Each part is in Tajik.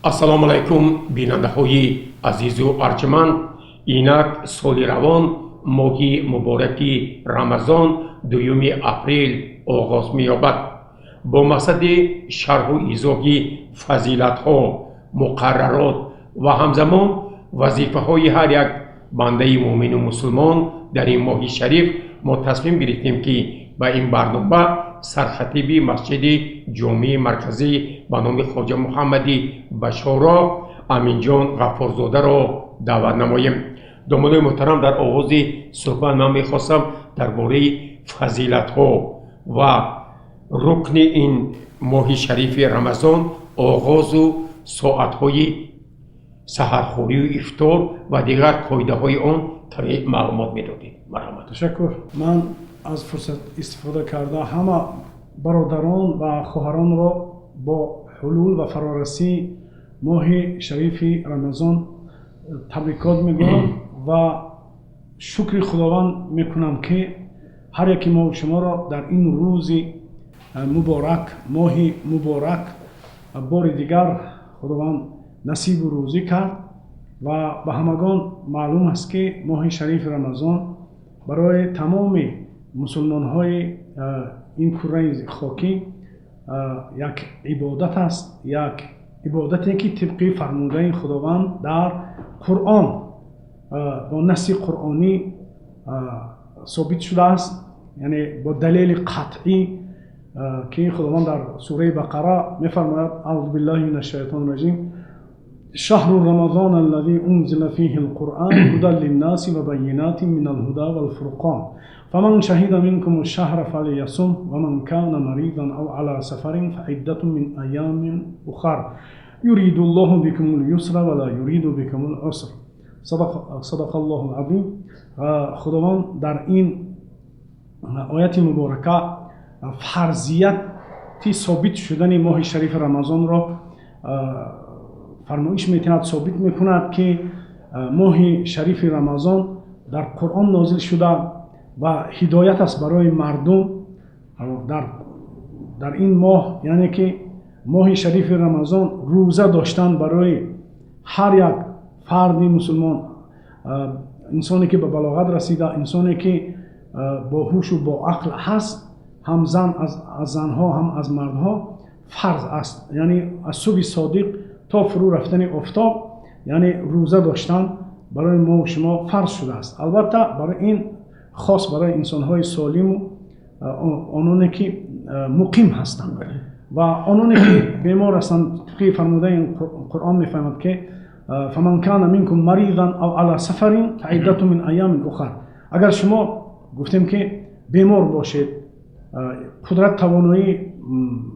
Ассалому алайкум, бинандаҳои азизу арҷманд. Инак, соли равон, моҳи мубораки Рамазон 2 апрел оғоз меёбад. Бо мақсади шарҳу изоҳи фазилатҳо, муқаррарот ва ҳамзамон вазифаҳои ҳар як бандаи муъмину мусулмон дар ин моҳи шариф мо тасмим гирифтем, ки ба ин барнома сархатиби масҷиди ҷомеи марказӣ ба номи Хоҷа Муҳаммади Башоро Аминҷон Ғаффорзодаро даъват намоем. Домодои муҳтарам, дар оғози суҳбат ман мехостам дар бораи фазилатҳо ва рукни ин моҳи шарифи Рамазон, оғозу соатҳои саҳархӯрию ифтор ва дигар қоидаҳои он каме маълумот медодед. Марҳамат. Ташаккур. Ман аз фурсат истифода карда, ҳама бародарон ва хоҳаронро бо ҳулул ва фарорасии моҳи шарифи Рамазон табрикот мегӯям ва шукри Худованд мекунам, ки ҳар яки мо шуморо дар ин рӯзи муборак, моҳи муборак бори дигар Худованд насибу рӯзӣ кард. Ва ба ҳамагон маълум аст, ки моҳи шарифи Рамазон барои тамоми мусулмонҳои ин кураи хокӣ як ибодат аст, як ибодате, ки тибқи фармудаи Худованд дар Қуръон бо насси қуръонӣ собит шудааст, яъне бо далели қатъӣ, ки Худованд дар сураи Бақара мефармояд: أعوذ بالله من الشيطان الرجيم، شهر رمضان الذي أنزل فيه القرآن هدى للناس وبينات من الهدى والفرقان فمن شهد منكم الشهر فليصم ومن كان مريضا أو على سفر فعدة من أيام أخر يريد الله بكم اليسر ولا يريد بكم العسر. صدق, صدق الله العظيم. Худованд дар ин ояти муборака фарзияти собит шудани моҳи шарифи Рамазонро фармоиш метиҳад, собит мекунад, ки моҳи шарифи Рамазон дар Қуръон нозил шуда ва ҳидоят аст барои мардум. Дар ин моҳ, яъне ки моҳи шарифи Рамазон, рӯза доштан барои ҳар як фарди мусулмон, инсоне, ки ба балоғат расида, инсоне, ки бо ҳушу бо ақл ҳаст, ҳам зан аз занҳо, ҳам аз мардҳо фарз аст. Яъне аз субҳи содиқ то фурӯ рафтани офтоб, яъне рӯза доштан барои мо шумо фарз шудааст. Албатта, барои ин хос барои инсонҳои солиму ононе, ки муқим ҳастанд, ва ононе, ки бемор ҳастанд, тибқи фармудаи Қуръон мефаҳмад, ки فمن كان منكم مريضا أو على سفر فعدة من أيام أخر. Агар шумо, гуфтем, ки бемор бошед, қудрат, тавоноӣ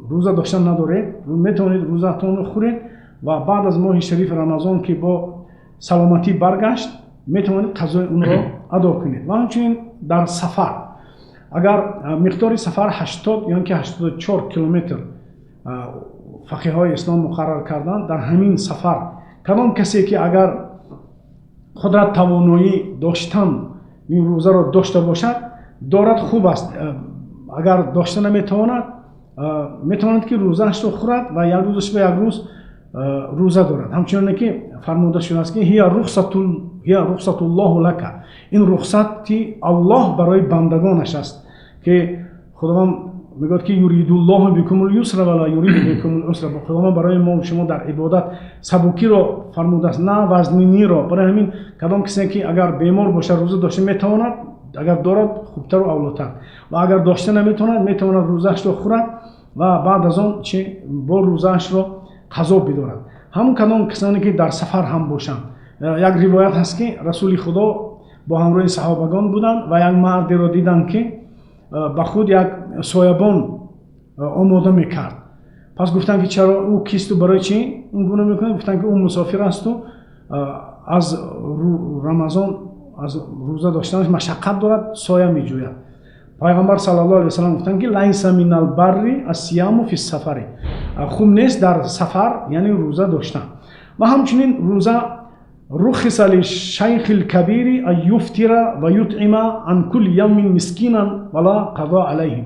рӯза доштан надоред, метавонед рӯзаатонро хӯред ва баъд аз моҳи шарифи Рамазон, ки бо саломатӣ баргашт, метавонед қазои онро адо кунед. Ва ҳамчунин дар сафар, агар миқдори сафар 80 ё ки 84 километр фақиҳои ислом муқаррар карданд, дар ҳамин сафар кадом касе, ки агар қудрат, тавоноӣ доштан ин рӯзаро дошта бошад, дорад, хуб аст. Агар дошта наметавонад, метавонад, ки рӯзаашро хӯрад ва як рӯзаш ба як рӯз рӯза дорад. Ҳамчуноне ки фармуда шудааст, ки هي رخصة الله لك, ин рухсати Аллоҳ барои бандагонаш аст, ки Худованд мегӯяд, ки يريد الله بكم اليسر ولا يريد بكم العسر. Худованд барои мо шумо дар ибодат сабукиро фармудааст, на вазниниро. Барои ҳамин кадом касе, ки агар бемор бошад, рӯза дошта метавонад, агар дорад, хубтару авлотар, ва агар дошта наметавонад, метавонад рӯзаашро хӯрад ва баъд аз он чи бо рӯзаашро қазо бидорад. Ҳамон кадом касоне, ки дар сафар ҳам бошанд, як ривоят ҳаст, ки Расули Худо бо ҳамроҳи саҳобагон буданд ва як мардеро диданд, ки ба худ як соябон омода мекард. Пас гуфтанд, ки чаро, ӯ кисту барои чӣ ин гуна мекунад? Гуфтанд, ки ӯ мусофир асту аз Рамазон, аз рӯза доштанаш машаққат дорад, соя меҷӯяд. Пайғамбар صلى الله عليه وسلم гуфтанд, ки ليس من البر الصيام في السفر, хуб нест дар сафар, яъне рӯза доштан. Ва ҳамчунин рӯза رخص للشيخ الكبير أن يفطر ويطعم عن كل يوم مسكينا ولا قضاء عليه.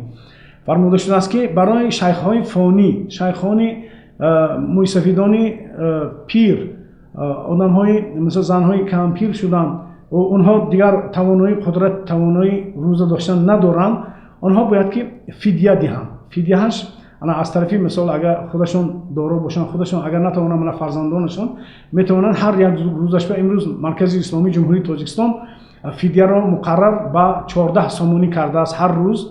Фармуда шудааст, ки барои шайхҳои фонӣ, шайхони мӯйсафидони пир, одамҳои мисол занҳои кампир шуданд, онҳо дигар тавоноии қудрат, тавоноии рӯза доштан надоранд, онҳо бояд ки фидя диҳанд. Фидяаш аз тарафи мисол агар худашон доро бошанд, худашон агар натавонанд, мана фарзандонашон метавонанд ҳар як рӯзаш. Ба имрӯз Маркази Исломии Ҷумҳурии Тоҷикистон фидяро муқаррар ба 14 сомонӣ кардааст ҳар рӯз.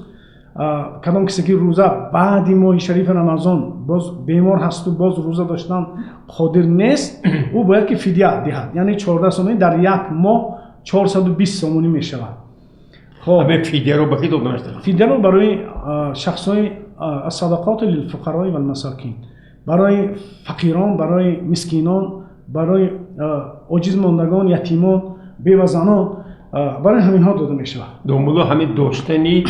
Кадом касе ки рӯза баъди моҳи шарифи Рамазон боз бемор ҳасту боз рӯза доштан қодир нест, ӯ бояд ки фидя диҳад, яъне 14 сомонӣ дар як моҳ 420 сомонӣ мешавад. Фидяро ба ки дода мешавад? Фидяро барои шахсҳои ассадақоту лилфуқарои валмасокин, барои фақирон, барои мискинон, барои оҷизмондагон, ятимон, бевазанон, барои ҳаминҳо дода мешавад. Домулло, ҳамин доштани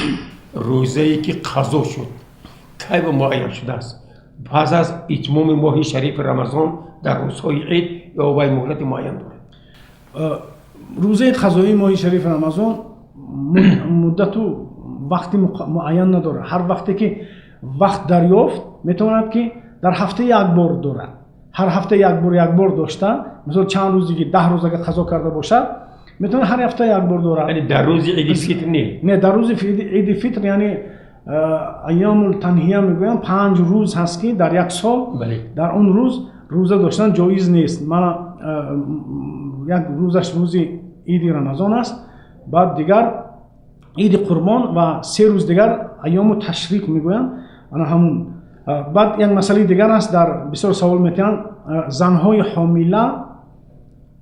рӯзае ки қазо шуд кай ба муайян шудааст? Пас аз итмоми моҳи шарифи Рамазон дар рӯзҳои ид ё вай муҳлати муайян дорад? Рӯзаи қазоии моҳи шарифи Рамазон муддату вақти муайян надорад. Ҳар вақте ки вақт дарёфт, метавонад ки дар ҳафта як бор дорад, ҳар ҳафта як бор, як бор дошта, мисол чанд рӯз диги 10 рӯз агар қазо карда бошад, метавонад ҳар ҳафта як бор дорад. Яъне дар рӯзи иди фитр не? Не, дар рӯзи иди фитр, яъне айёмул танҳия мегӯянд, 5 рӯз ҳаст ки дар як сол дар он рӯз рӯза доштан ҷоиз нест. Мана як рӯзаш рӯзи иди Рамазон аст, баъд дигар иди Қурбон ва 3 рӯз дигар айёму ташриқ мегӯянд, ана ҳамун. Баъд як масъалаи дигар аст, дар бисёр савол метиҳанд: занҳои ҳомила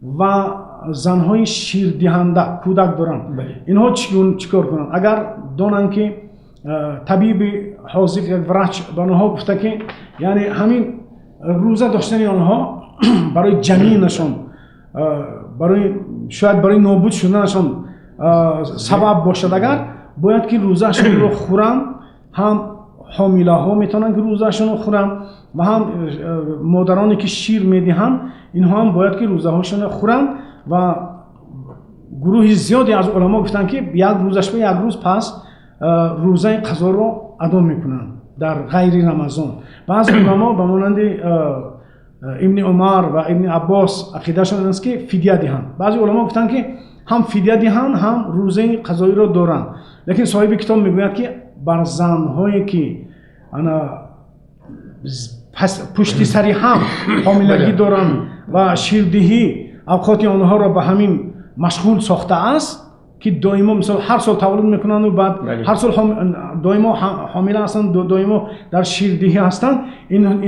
ва занҳои ширдиҳанда, кӯдак доранд, инҳо чӣ кор кунанд? Агар донанд ки табиби ҳозир, як врач ба онҳо гуфта ки яъне ҳамин рӯза доштани онҳо барои ҷанинашон, барои шояд барои нобуд шуданашон сабаб бошад, агар бояд ки рӯзаашонро хӯранд, ҳам ҳомилаҳо метавонанд ки рӯзаашонро хӯранд ва ҳам модароне ки шир медиҳанд, инҳо ҳам бояд ки рӯзаҳошонро хӯранд. Ва гурӯҳи зиёде аз уламо гуфтанд ки як рӯзаш ба як рӯз пас рӯзаи қазоро адо мекунанд дар ғайри Рамазон. Баъзе уламо ба монанди Ибни Умар ва Ибни Аббос ақидаашон ин аст ки фидя диҳанд. Баъзе уламо гуфтанд ки ҳам фидя диҳанд, ҳам рӯзаи қазоиро доранд. Лекин соҳиби китоб мегӯяд ки бар занҳое ки ана пушти сари ҳам ҳомилагӣ доранд ва ширдиҳӣ авқоти онҳоро ба ҳамин машғул сохтааст, ки доимо мисол ҳар сол таваллуд мекунанду баъд ҳар сол доимо ҳомила ҳастанд, доимо дар ширдиҳӣ ҳастанд,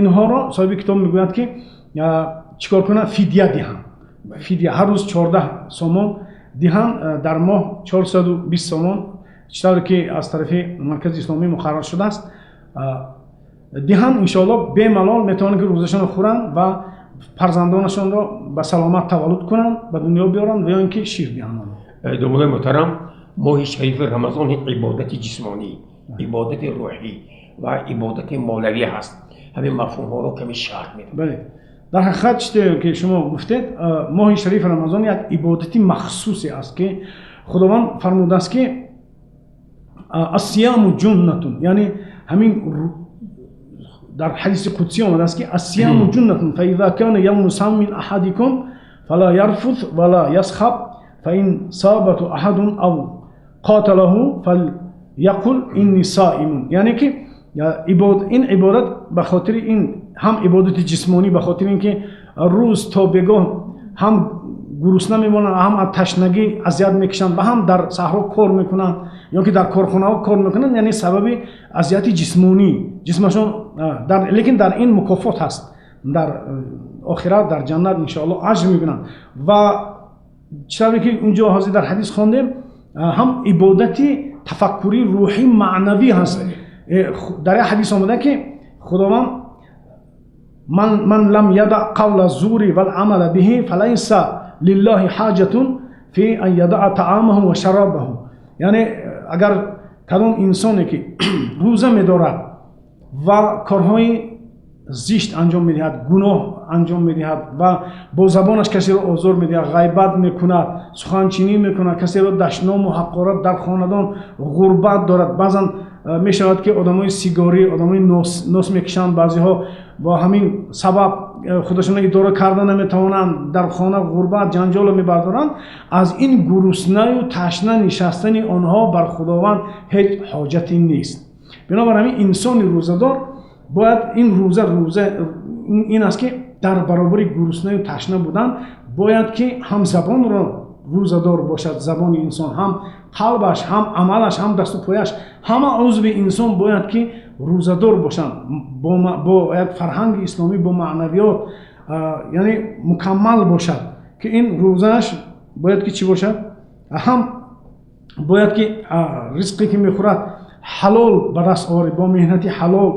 инҳоро соҳиби китоб мегӯяд ки чӣ кор кунанд? Фидя диҳанд. Фидя ҳар рӯз 14 сомон диҳанд, дар моҳ 420 сомон, чӣ тавре ки аз тарафи Маркази Исломӣ муқаррар шудааст, диҳанд. Иншоалло бемалол метавонанд ки рӯзашонро хӯранд ва фарзандонашонро ба саломат таваллуд кунанд, ба дунё биёранд ва ё ин ки шир диҳанд. Домуллои муҳтарам, моҳи шарифи Рамазон ибодати ҷисмонӣ, ибодати рӯҳӣ ва ибодати молавӣ ҳаст. Ҳамин мафҳумҳоро каме шарҳ медиҳад. Бале, дар ҳақиқат чизе ки шумо гуфтед, моҳи шарифи Рамазон як ибодати махсусе аст ки Худованд фармудааст ки ассияму ҷуннатун, яъне ҳамин дар ҳадиси қудсӣ омадааст ки ассияму ҷуннатун фаиза кана явму савмин аҳадикум фала ярфут вала ясхаб фаин сабату аҳадун ав қоталаҳу фаляқул инни соимун. Яъне ки ин ибодат ба хотири ин ҳам ибодати ҷисмонӣ, ба хотири ин ки рӯз то бегоҳ ҳам гурусна мемонанд, ҳам аз ташнагӣ азият мекашанд ва ҳам дар саҳро кор мекунанд ё ки дар корхонаҳо кор мекунанд, яъне сабаби азияти ҷисмонӣ ҷисмашон, лекин дар ин мукофот ҳаст, дар охират дар ҷаннат иншоалло аҷр мебинанд. Ва чӣ тавре ки унҷо ҳозир дар ҳадис хондем, ҳам ибодати тафаккурӣ, рӯҳӣ, маънавӣ ҳаст. Дар як ҳадис омада ки Худованд ман лам яда қавла зури вал амала биҳи фалайса лиллаҳи ҳаҷатун фи ан ядаъа таъамаҳу ва шарабаҳу. Яъне агар кадом инсоне ки рӯза медорад ва корҳои зишт анҷом медиҳад, гуноҳ анҷом медиҳад ва бо забонаш касеро озор медиҳад, ғайбат мекунад, суханчинӣ мекунад, касеро дашному ҳақорат, дар хонадон ғурбат дорад, баъзан мешавад ки одамои сигорӣ, одамои нос мекашанд, баъзеҳо бо ҳамин сабаб худашонро идора карда наметавонанд, дар хона ғурбат, ҷанҷолро мебардоранд. Аз ин гуруснаю ташна нишастани онҳо бар Худованд ҳеҷ ҳоҷате нест. Бинобар ҳамин инсони рӯзадор бояд ин рӯза ин аст ки дар баробари гуруснаю ташна будан бояд ки ҳам забонро рӯзадор бошад, забони инсон, ҳам қалбаш, ҳам амалаш, ҳам дасту пояш, ҳама узви инсон бояд ки рӯзадор бошанд, бо як фарҳанги исломӣ, бо маънавиёт, яъне мукаммал бошад, ки ин рӯзааш бояд ки чӣ бошад? Ҳам бояд ки ризқе ки мехӯрад ҳалол ба даст оварӣ, бо меҳнати ҳалол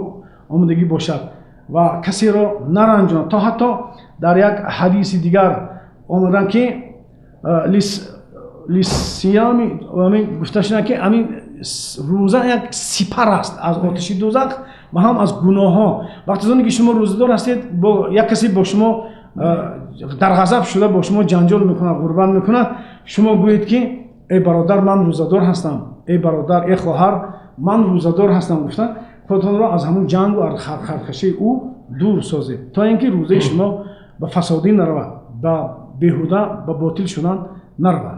омодагӣ бошад ва касеро наранҷонад. То ҳатто дар як ҳадиси дигар омадан ки лисиями гуфта шуда ки ҳамин рӯза як сипар аст аз оташи дӯзах ва ҳам аз гуноҳҳо. Вақте зоне ки шумо рӯзадор ҳастед, бо як касе бо шумо дар ғазаб шуда, бо шумо ҷанҷол мекунад, ғурбат мекунад, шумо гӯед ки эй бародар, ман рӯзадор ҳастам, эй бародар, эй хоҳар, ман рӯзадор ҳастам, гуфта худатонро аз ҳамун ҷангу харкашии ӯ дур созед, то ин ки рӯзаи шумо ба фасодӣ наравад, ба беҳуда, ба ботил шудан наравад.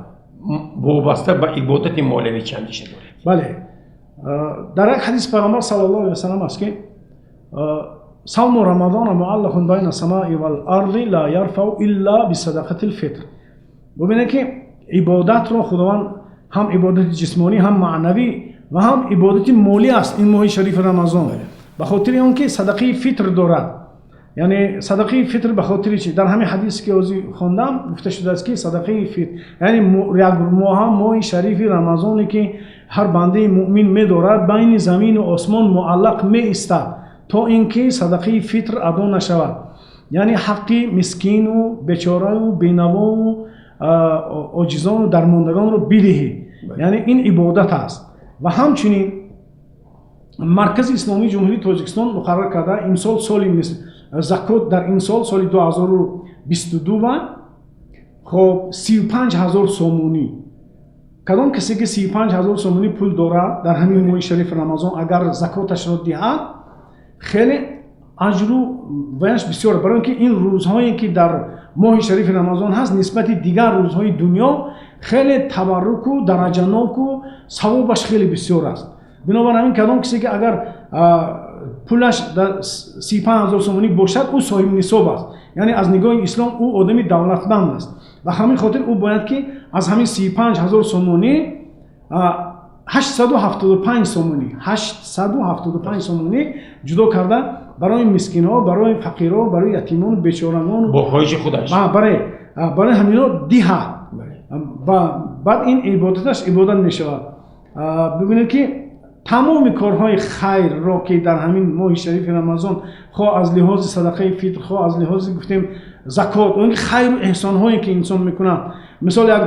Вобаста ба ибодати молиявӣ чӣ андеша доред? Бале, дар як ҳадис Пайғамбар саллаллоҳу алайҳи васаллам аст ки савму рамадона муаллақун байна самаи вал арди ла ярфау илла бисадақати лфитр. Бубинед ки ибодатро Худованд ҳам ибодати ҷисмонӣ, ҳам маънавӣ ва ҳам ибодати молӣ аст ин моҳи шарифи Рамазон, ба хотири он ки садақаи фитр дорад. Яъне садақаи фитр ба хотири чи? Дар ҳамин ҳадисе ки ҳозир хондам гуфта шудааст ки садақаи фитр, яъне як моҳа, моҳи шарифи Рамазоне ки ҳар бандаи муъмин медорад, байни замину осмон муаллақ меистад то ин ки садақаи фитр адо нашавад, яъне ҳаққи мискину бечораю бенавову оҷизону дармондагонро бидиҳӣ, яъне ин ибодат аст. Ва ҳамчунин Маркази Исломии Ҷумҳурии Тоҷикистон муқаррар карда имсол соли закот дар ин сол, соли 2022, хоб 35 ҳазор сомонӣ. Кадом касе ки 35 ҳазор сомонӣ пул дорад, дар ҳамин моҳи шарифи Рамазон агар закоташро диҳад, хеле аҷру ваяш бисёр, барои он ки ин рӯзҳое ки дар моҳи шарифи Рамазон ҳаст, нисбати дигар рӯзҳои дунё хеле табарруку дараҷаноку савобаш хеле бисёр аст. Бинобар ҳамин кадом касе ки агар пулаш дар 35 ҳазор сомонӣ бошад, ӯ соҳиби нисоб аст, яъне аз нигоҳи ислом ӯ одами давлатманд аст. Ба ҳамин хотир ӯ бояд ки аз ҳамин 35 ҳазор сомонӣ 875 сомонӣ, 875 сомонӣ ҷудо карда барои мискинҳо, барои фақирҳо, барои ятимону бечорагон бо хоҳиши худаш барои ҳаминҳо диҳад. Баъд ин ибодаташ ибодат мешавад. Бибинед ки тамоми корҳои хайрро ки дар ҳамин моҳи шарифи Рамазон, хоҳ аз лиҳози садақаи фитр, хоҳ аз лиҳози гуфтем закот, он хайру эҳсонҳое ки инсон мекунад, мисол як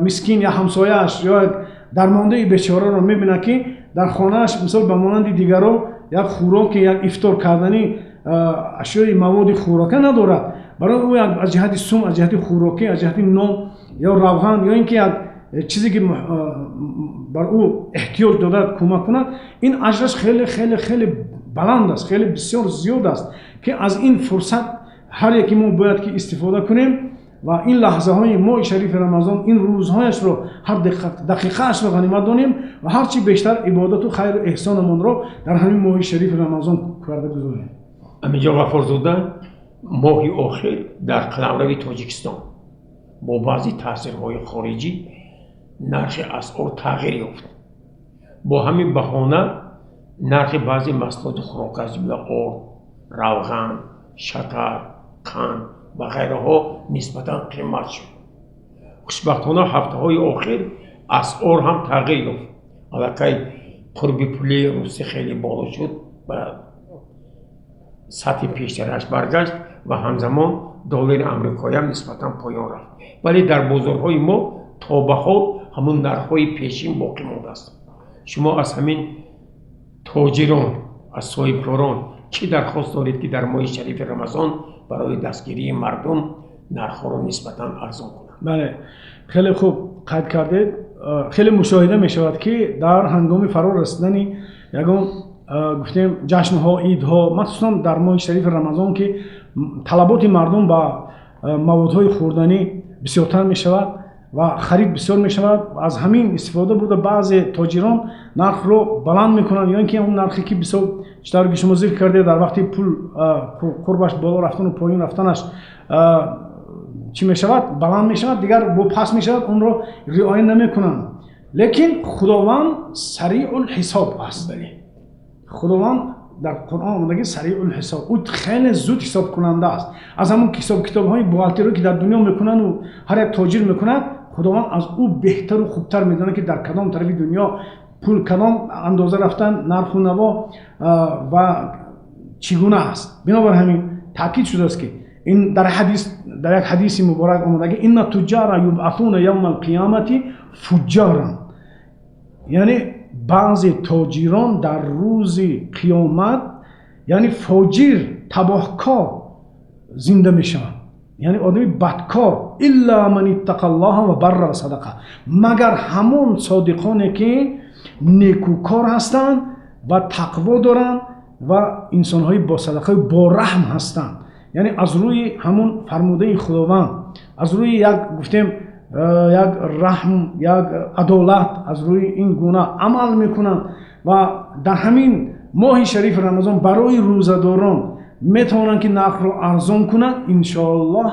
мискин, як ҳамсояаш ё як дармондаи бечораро мебинад ки дар хонааш мисол ба монанди дигарон як хӯроке, як ифтор кардани ашёи маводи хӯрока надорад, барои ӯ аз ҷиҳати сум, аз ҷиҳати хӯрокӣ, аз ҷиҳати нон ё равған ё ин ки як чизе ки бар ӯ эҳтиёҷ дорад кӯмак кунад, ин аҷраш хеле хеле хеле баланд аст, хеле бисёр зиёд аст, ки аз ин фурсат ҳар яке мо бояд ки истифода кунем ва ин лаҳзаҳои моҳи шарифи Рамазон, ин рӯзҳояшро, ҳар дақиқаашро ғанимат донем ва ҳарчи бештар ибодату хайру эҳсонамонро дар ҳамин моҳи шарифи Рамазон карда гузорем. Аминҷон Ғаффорзода, моҳи охир дар қаламрави Тоҷикистон бо баъзе таъсирҳои хориҷӣ нархи асъор тағйир ёфт. Бо ҳамин баҳона нархи баъзе маҳсулоти хӯрока, аз ҷумла орд, равған, шакар, қанд ва ғайраҳо нисбатан қимат шуд. Хушбахтона ҳафтаҳои охир асъор ҳам тағйир ёфт. Аллакай қурби пули русӣ хеле боло шуд, ба сатҳи пештараш баргашт ва ҳамзамон доллари амрикоиам нисбатан поён рафт. Вале дар бозорҳои мо то ба ҳол ҳамун нархҳои пешин боқӣ мондааст. Шумо аз ҳамин тоҷирон, аз соҳибкорон чӣ дархост доред, ки дар моҳи шарифи Рамазон барои дастгирии мардум нархҳоро нисбатан арзон кунанд? Бале, хеле хуб қайд кардед. Хеле мушоҳида мешавад, ки дар ҳангоми фаро расидани Ягон гуфтем ҷашнҳо, идҳо, махсусан дар моҳи шарифи Рамазон, ки талаботи мардум ба маводҳои хӯрданӣ бисёртар мешавад ва харид бисёр мешавад. Аз ҳамин истифода бурда, баъзе тоҷирон нархро баланд мекунанд ё ин ки он нархе ки бисёр, чӣ тавре ки шумо зикр кардед, дар вақти пул қурбаш боло рафтану поён рафтанаш чӣ мешавад, баланд мешавад, дигар бо паст мешавад, онро риоя намекунанд. Лекин Худованд сариъул ҳисоб аст. Худованд дар Қуръон омадаги сариъул ҳисоб, ӯ хеле зуд ҳисобкунанда аст. Аз ҳамон ҳисоб китобҳои бухгалтериё, ки дар дунё мекунанду ҳар як тоҷир мекунад, Худованд аз ӯ беҳтару хубтар медонад, ки дар кадом тарафи дунё пул кадом андоза рафтан, нарху наво ва чӣ гуна аст. Бинобар ҳамин таъкид шудааст, ки ин дар ҳадис, дар як ҳадиси муборак омадаги: إن التجار يبعثون يوم القيامة فجارا. Яъне баъзе тоҷирон дар рӯзи қиёмат, яъне фоҷир, табоҳкор зинда мешаванд, яъне одами бадкор. إلا من اتقى الله وبر وصدق. Магар ҳамон содиқоне, ки некӯкор ҳастанд ва тақво доранд ва инсонҳои босадақаи бораҳм ҳастанд. Яъне аз рӯи ҳамон фармудаи Худованд, аз рӯи як гуфтем як раҳм, як адолат, аз рӯи ин гуна амал мекунанд ва дар ҳамин моҳи шарифи Рамазон барои рӯзадорон метавонанд, ки нархро арзон кунанд. Иншоаллоҳ,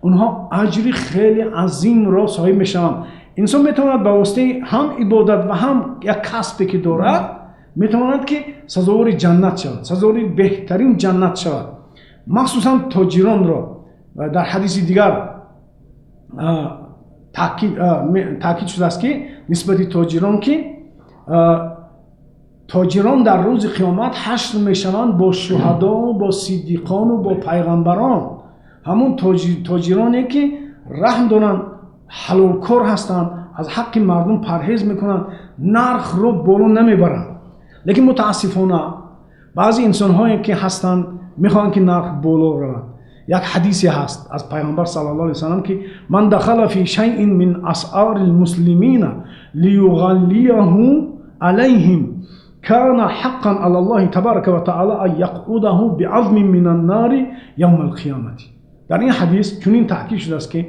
онҳо аҷри хеле азимро соҳиб мешаванд. Инсон метавонад ба воситаи ҳам ибодат ва ҳам як касбе, ки дорад, метавонад, ки сазовори ҷаннат шавад, сазовори беҳтарин ҷаннат шавад. Махсусан тоҷиронро дар ҳадиси дигар таъкид шудааст, ки нисбати тоҷирон, ки тоҷирон дар рӯзи қиёмат ҳашр мешаванд бо шуҳадо, бо сиддиқону бо пайғамбарон. Ҳамон тоҷироне, ки раҳм доранд, ҳалолкор ҳастанд, аз ҳаққи мардум парҳез мекунанд, нархро боло намебаранд. Лекин мутаассифона баъзе инсонҳое, ки ҳастанд, мехоҳанд, ки нарх боло равад. Як ҳадисе ҳаст аз Пайғамбар صلى الله عليه وسلم, ки من دخل في شيء من أسعار المسلمين ليغليه عليهم كان حقا على الله تبارك وتعالى أن يقعده بعظم من النار يوم القيامة. Дар ин ҳадис чунин таъкид шудааст, ки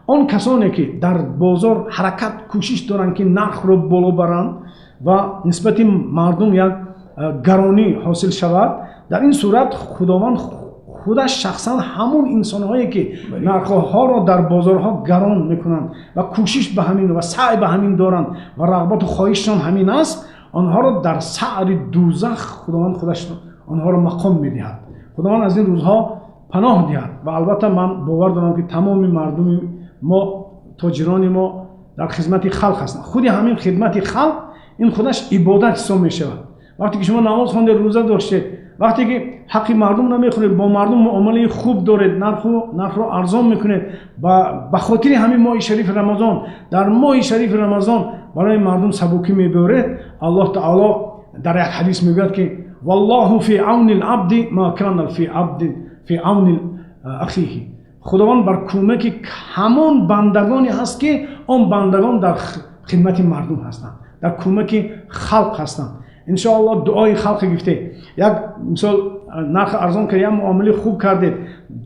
он касоне, ки дар бозор ҳаракат, кӯшиш доранд, ки нархро боло баранд ва нисбати мардум як гаронӣ ҳосил шавад, дар ин сурат Худованд худаш шахсан ҳамон инсонҳое, ки нархҳоро дар бозорҳо гарон мекунанд ва кӯшиш ба ҳамин ва саъй ба ҳамин доранд ва рағбату хоҳишшон ҳамин аст, онҳоро дар саъри дӯзах Худованд худаш онҳоро мақом медиҳад. Худованд аз ин рӯзҳо паноҳ диҳад. Ва албатта ман бовар дорам, ки тамоми мардуми мо, тоҷирони мо дар хизмати халқ ҳастанд. Худи ҳамин хидмати халқ, ин худаш ибодат ҳисоб мешавад. Вақте ки шумо намоз хондед, рӯза доштед, вақте ки ҳаққи мардум намехӯред, бо мардум муомилаи хуб доред, нархро арзон мекунед, ба хотири ҳамин моҳи шарифи Рамазон, дар моҳи шарифи Рамазон барои мардум сабукӣ мебиёред, Аллоҳ таоло дар як ҳадис мегӯяд, ки والله في عون العبد ما كان في عبد في عون أخيه. Худованд бар кӯмаки ҳамон бандагоне ҳаст, ки он бандагон дар хидмати мардум ҳастанд, дар кӯмаки халқ ҳастанд. Иншоаллоҳ, дуои халқе гирифтед, як мисол нарх арзон кард, як муомилаи хуб кардед,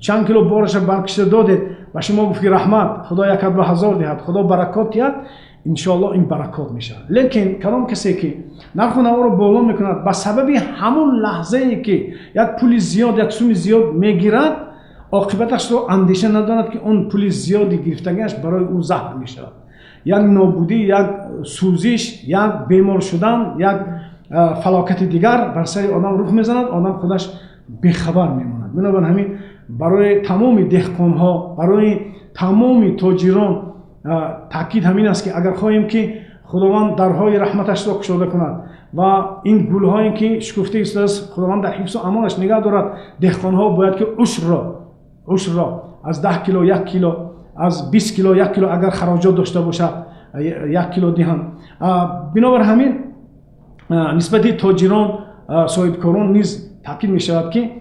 чанд кило бораша баркашида додед, ба шумо гуфт, ки раҳмат, Худо якат ба ҳазор диҳад, Худо баракот диҳад. Иншоаллоҳ, ин баракот мешавад. Лекин кадом касе, ки нарху наворо боло мекунад, ба сабаби ҳамон лаҳзае, ки як пули зиёд, як суми зиёд мегирад, оқибаташро андеша надорад, ки он пули зиёди гирифтагиаш барои ӯ заҳр мешавад, як нобудӣ, як сӯзиш, як бемор шудан, як фалокати дигар бар сари одам рух мезанад, одам худаш бехабар мемонад. Бинобар ҳамин барои тамоми деҳқонҳо, барои тамоми тоҷирон таъкид ҳамин аст, ки агар хоҳем, ки Худованд дарҳои раҳматашро кушода кунад ва ин гулҳое, ки шукуфта истодааст, Худованд дар ҳифзу амонаш нигаҳ дорад, деҳқонҳо бояд, ки ушрро аз 10 кило 1 кило, аз 20 кило 1 кило, агар хароҷот дошта бошад, 1 кило диҳанд. Бинобар ҳамин нисбати тоҷирон, соҳибкорон низ таъкид мешавад, ки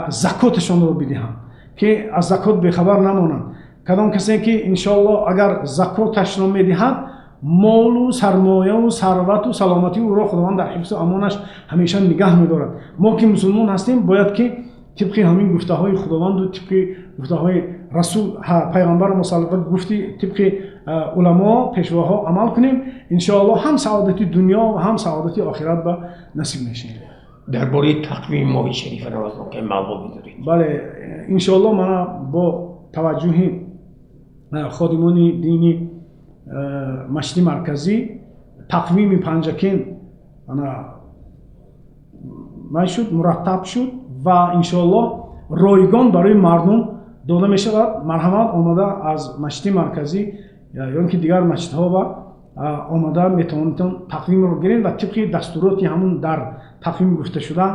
закоташонро бидиҳанд, ки аз закот бехабар намонанд. Кадом касе, ки иншоаллоҳ агар закоташро медиҳад. молу сармояву сарвату саломатии ӯро Худованд дар ҳифзу амонаш ҳамеша нигаҳ медорад. Мо ки мусулмон ҳастем, бояд ки тибқи ҳамин гуфтаҳои Худованду тибқи гуфтаҳои Расул пайғамбар гуфти тибқи уламо пешвоҳо амал кунем. Иншоаллоҳ, ҳам саодати дунё ва ҳам саодати охират ба насиб мешавем. Дар бораи тақвими моҳи шарифи Рамазон ки маълумот медоред? Бале, иншоаллоҳ, мана бо таваҷҷӯҳи ходимони дини масҷиди марказӣ тақвими Панҷакент ана май шуд, мураттаб шуд ва иншоаллоҳ ройгон барои мардум дода мешавад. Марҳамат, омада аз масҷиди марказӣ ё ин ки дигар масҷидҳо ба омада метавонедтон тақвимро гиред ва тибқи дастуроти ҳамун дар тақвим гуфташуда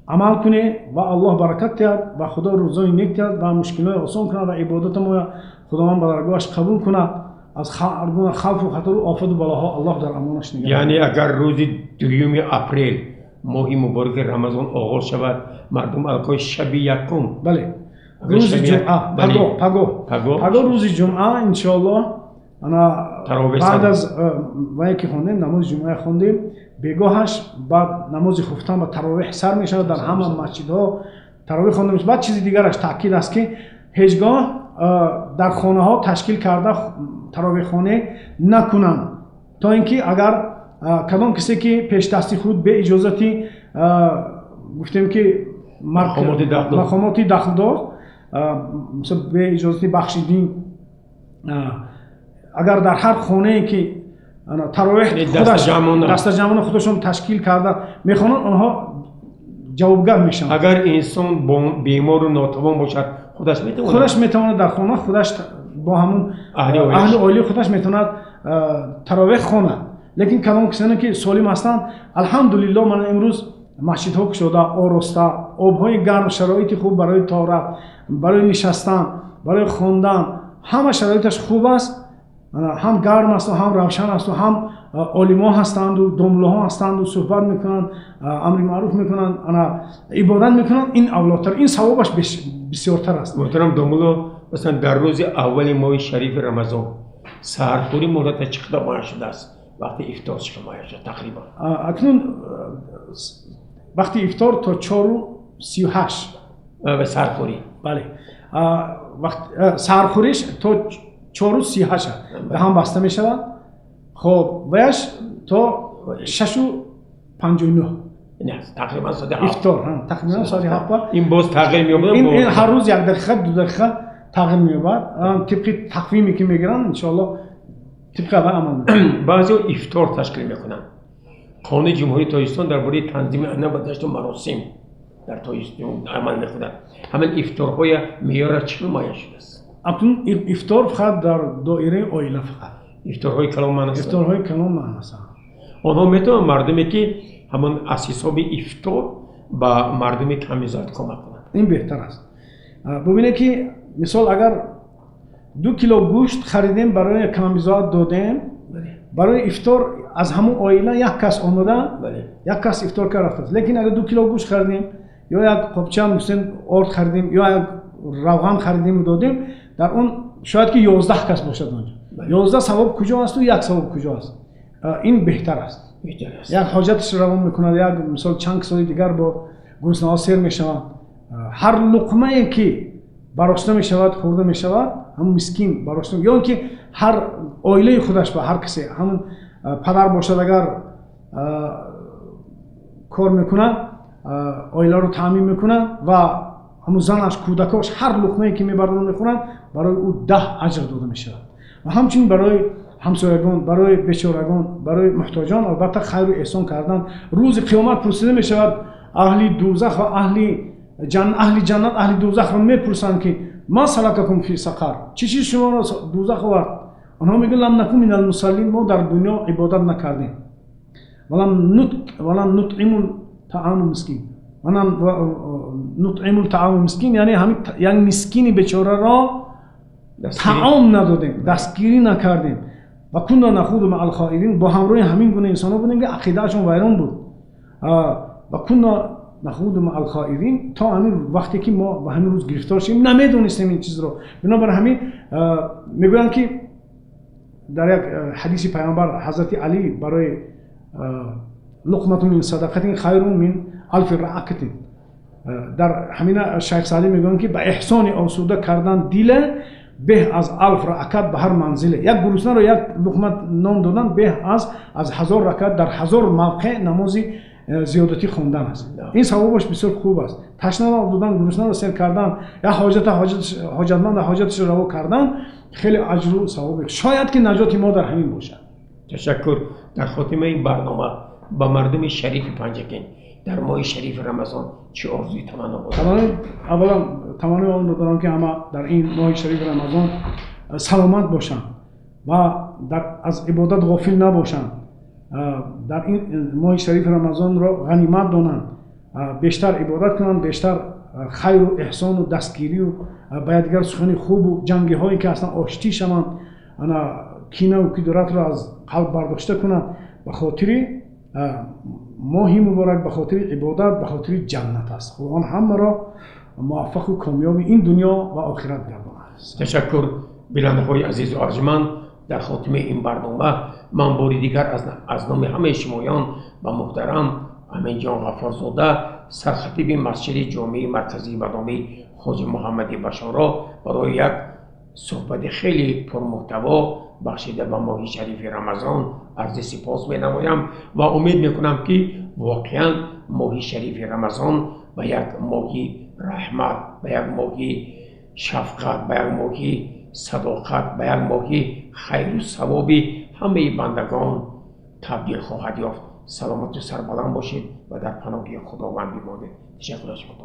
амал кунед ва Аллоҳ баракат диҳад ва Худо рӯзои нек диҳад ва мушкилҳои осон кунад ва ибодати моя Худованд ба даргоҳаш қабул кунад. Аз ҳар гуна хавфу хатару офату балоҳо Аллоҳ дар амонаш нигаҳ. Яъне агар рӯзи 2 апрел моҳи мубораки Рамазон оғоз шавад, мардум аллакай шаби якум Бале, рӯзи ҷумъа, пагоҳ, пагоҳ, пагоҳ, рӯзи ҷумъа, иншоаллоҳ, ана баъд аз вае ки хондем, намози ҷумъа хондем, бегоҳаш баъд намози хуфтан ба таровеҳ сар мешавад. Дар ҳама масҷидҳо таровеҳ хонда мешавад. Баъд чизи дигараш таъкид аст, ки ҳеҷ гоҳ дар хонаҳо ташкил карда таровеҳхона накунанд, то ин ки агар кадом касе ки пешдасти худ бе иҷозати, гуфтем ки, мақомоти дахлдор, бе иҷозати бахши дин, агар дар ҳар хонае ки таровеҳ дастаҷамъона худашон ташкил карда мехонанд, онҳо ҷавобгар мешаванд. Агар инсон бемору нотавон бошад, худаш метавонад? Худаш метавонад, дар хона худаш бо ҳамун аҳли оилаи худаш метавонад таровеҳ хонад. Лекин кадом касоне ки солим ҳастанд, алҳамдулилло, мана имрӯз масҷидҳо кушода, ороста, обҳои гарм, шароити хуб барои таҳорат, барои нишастан, барои хондан, ҳама шароиташ хуб аст. Ҳам гарм асту, ҳам равшан асту, ҳам олимо ҳастанду, домлаҳо ҳастанду, суҳбат мекунанд, амри маъруф мекунанд, ана ибодат мекунанд. Ин авлотар, ин савобаш бисёртар аст. Муҳтарам домулло, масалан, дар рӯзи аввали моҳи шарифи Рамазон саҳархӯрӣ муддата чӣ қадар муайян шудааст? Вақти ифтор чӣ қадар муайян шуд тақрибан? Акнун вақти ифтор то 4:38. Саҳархӯрӣ? Бале, саҳархӯриш то 4:38 ба ҳам баста мешавад. Хоб, ваяш то 6:59. Тақрибан соати ифтор тақрибан соати 7. Ин боз тағйир меёбад? Ин ҳар рӯз як дақиқа, 2 дақиқа тағйир меёбад, тибқи тақвиме ки мегиранд, иншоаллоҳ, тибқи аввал амал. Баъзеҳо ифтор ташкил мекунанд. Қонуни Ҷумҳурии Тоҷикистон дар бораи танзими анъана ва ҷашну маросим дар Тоҷикистон амал мекунад. Ҳамин ифторҳоя меъёра чӣ муайян шудааст? Акнун ифтор фақат дар доираи оила фақат. Ифторҳои калон манъ аст? Ифторҳои калон манъ ҳастанд. Онҳо метавонанд, мардуме ки ҳамон аз ҳисоби ифтор ба мардуми камбизоат кӯмак кунанд? Ин беҳтар аст. Бубинед ки, мисол, агар 2 кило гӯшт харидем, барои камбизоат додем барои ифтор, аз ҳамон оила як кас омада, як кас ифтор кард, рафтааст. Лекин агар 2 кило гӯшт харидем ё як қопча, мисол, орд харидем ё як равған харидему додем, дар он шояд ки 11 кас бошад онҷо. 11 савоб куҷо асту як савоб куҷо аст? Ин беҳтар аст. Як ҳоҷаташ равон мекунад, як, мисол, чанд касои дигар бо гуруснаҳо сер мешаванд. Ҳар луқмае ки барошта мешавад, хӯрда мешавад, ҳамун мискин барошта ё ин ки ҳар оилаи худаш ба ҳар касе, ҳамун падар бошад, агар кор мекунад, оиларо таъмин мекунад ва ҳамун занаш, кӯдакош ҳар луқмае ки мебардоранд, мехӯранд, барои ӯ 10 аҷр дода мешавад ва ҳамчунин барои ҳамсоягон, барои бечорагон, барои муҳтоҷон. Албатта, хайру эҳсон кардан, рӯзи қиёмат пурсида мешавад аҳли дӯзах ва аҳли ҷаннат, аҳли дӯзахро мепурсанд ки ما سلككم في سقر, чӣ чиз шуморо дӯзах овард? Онҳо мегӯянд: لم نك من المصلين, мо дар дунё ибодат накардем, ولم نطعم الطعام المسكين, نطعم الطعام المسكين, яъне ҳамин як мискини бечораро таом надодем, дастгирӣ накардем, وكنا نخوض مع الخائضين, бо ҳамроҳи ҳамин гуна инсонҳо будем ки ақидаашон вайрон буд, وكنا نخوض مع الخائضين, то ҳамин вақте ки мо ба ҳамин рӯз гирифтор шудем, намедонистем ин чизро. Бинобар ҳамин мегӯянд ки Дар як ҳадиси пайғамбар ҳазрати Алӣ барои луқматун мин садақатин хайрун мин алфи раакатин, дар ҳамина Шайх Саъдӣ мегӯянд, ки ба эҳсони осуда кардан дила беҳ аз алф ракат ба ҳар манзиле. Як гуруснаро як луқма нон додан беҳ аз 1000 ракат дар 1000 мавқеъ намози зиёдатӣ хондан аст. Ин савобаш бисёр хуб аст. Ташнаро об додан, гуруснаро сер кардан, як ҳоҷатманда ҳоҷаташро раво кардан хеле аҷру савобе. Шояд ки наҷоти мо дар ҳамин бошад. Ташаккур. Дар хотимаи барнома ба мардуми шарифи Панҷакент дар моҳи шарифи Рамазон чӣ орзуи таманно доред? Аввалан, таманнои онро дорам, ки ҳама дар ин моҳи шарифи Рамазон саломат бошанд ва аз ибодат ғофил набошанд. Дар ин моҳи шарифи Рамазонро ғанимат донанд, бештар ибодат кунанд, бештар хайру эҳсону дастгирию ба якдигар сухани хубу ҷангиҳое ки ҳастанд, оштӣ шаванд, ана кинаву кидуратро аз қалб бардошта кунанд, ба хотири моҳи муборак, ба хотири ибодат, ба хотири ҷаннат аст. Худованд ҳамаро муваффақу комёби ин дунё ва охират гардонад. Ташаккур. Бинандаҳои азизу арҷманд, дар хотимаи ин барнома ман бори дигар аз номи ҳамаи шумоён ба муҳтарам Аминҷон Ғаффорзода, сархатиби масҷиди ҷомеи марказии ба номи Хоҷа Муҳаммади Башоро, барои як суҳбати хеле пурмуҳтаво, бахшида ба моҳи шарифи Рамазон, арзи сипос менамоям ва умед мекунам, ки воқеан моҳи шарифи Рамазон ба як моҳи раҳмат, ба як моҳи шафқат, ба як моҳи садоқат, ба як моҳи хайру савоби ҳамаи бандагон табдил хоҳад ёфт. Саломату сарбаланд бошед ва дар паноҳи Худованд бимонед. Ташаккур аз шумо.